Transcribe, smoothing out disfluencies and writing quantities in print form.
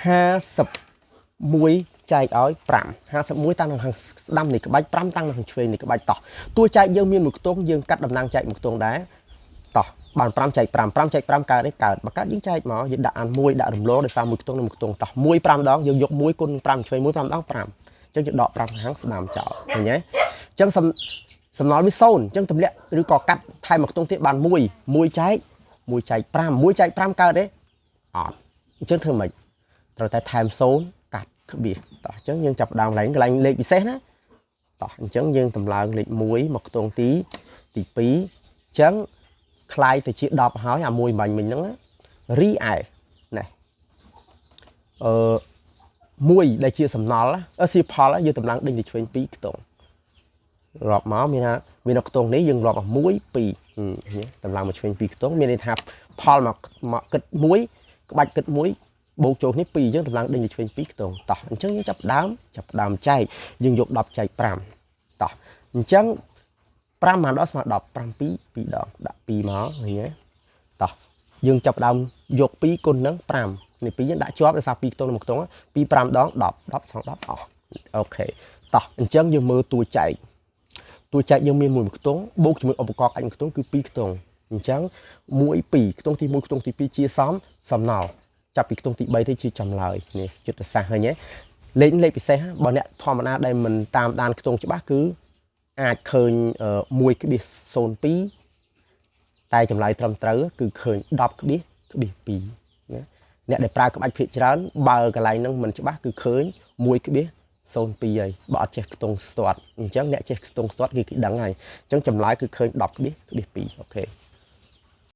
51ចែកឲ្យ5 51តាំងនៅខាងស្ដាំនៃក្បាច់5តាំងនៅខាងឆ្វេងនៃក្បាច់តោះតួចែកយើងមានមួយខ្ទង់យើងកាត់តំណាងចែកមួយខ្ទង់ដែរតោះបាន5ចែក5 5ចែក5កើតទេកើតបើកើតយើងចែកមកយើងដាក់អាន1ដាក់រំលងដោយសារមួយខ្ទង់និងមួយខ្ទង់តោះ1 5ដងយើងយក1គុណ5ឆ្វេង1 5ដង5អញ្ចឹងយើងដក5ខាងស្ដាំចោលឃើញទេអញ្ចឹងសំសំណល់វា0អញ្ចឹងទម្លាក់ឬក៏កាត់ថែមមួយខ្ទង់ទៀតបាន1 1ចែក1ចែក5 1ចែក5កើតទេអត់អញ្ចឹងធ្វើម៉េចត្រូវតែថែម0កាត់ក្បៀសតោះអញ្ចឹងយើងចាប់ផ្ដើមកន្លែងកន្លែងលេខពិសេសណាតោះអញ្ចឹងយើងតម្លើងលេខ1មកខ្ទង់ទី2អញ្ចឹងคล้ายទៅជា10ហើយអាមួយបាញ់មិញហ្នឹងរីឯណែអឺ1ដែលជាសំណល់អឺសៀផលយើងតម្លើងដេញទៅឆ្វេង2ខ្ទង់រាប់មកមានថាមាននៅខ្ទង់នេះយើងរាប់មក1 2តម្លើងមកឆ្វេង2ខ្ទង់មានន័យថាផលមកមកគិត1ក្បាច់គិត1បូកចូលនេះ2យើងតម្លើងដេញទៅឆ្វេង2ខ្ទង់តោះអញ្ចឹងយើងចាប់ដើមចែកយើងយក10ចែក5តោះអញ្ចឹង5បានដល់ស្មើ10 5 2 2ដងដាក់2មកឃើញទេតោះយើងចាប់ដើមយក2គុណនឹង5នេះ2យើងដាក់ជាប់ដោយសារ2ខ្ទង់នឹង1ខ្ទង់2 5ដង10 10សង10អស់OK តោះអញ្ចឹងយើងមើលតួចែកតួចែកយើងមានមួយខ្ទង់បូកជាមួយឧបករណ៍កាច់មួយខ្ទង់គឺ2ខ្ទង់អញ្ចឹង1 2ខ្ទង់ទី1ខ្ទង់ទី2ជាសំសំណល់ចាប់ពីខ្ទង់ទី3ទៅជាចម្លើយនេះយុទ្ធសាស្ត្រឃើញទេលេខលេខពិសេសបើអ្នកធម្មតាដែលមិនតាមដានខ្ទង់ច្បាស់គឺអាចឃើញ1.02តែចម្លើយត្រឹមត្រូវគឺឃើញ10ក្បៀសក្បៀស2ណាអ្នកដែលប្រើក្បាច់ភាគច្រើនបើកន្លែងហ្នឹងមិនច្បាស់គឺឃើញ1.02ហើយបើអត់ចេះខ្ទង់ស្ទាត់អញ្ចឹងអ្នកចេះខ្ទង់ស្ទាត់គឺគេដឹងហើយអញ្ចឹងចម្លើយគឺឃើញ10ក្បៀសក្បៀស2OK។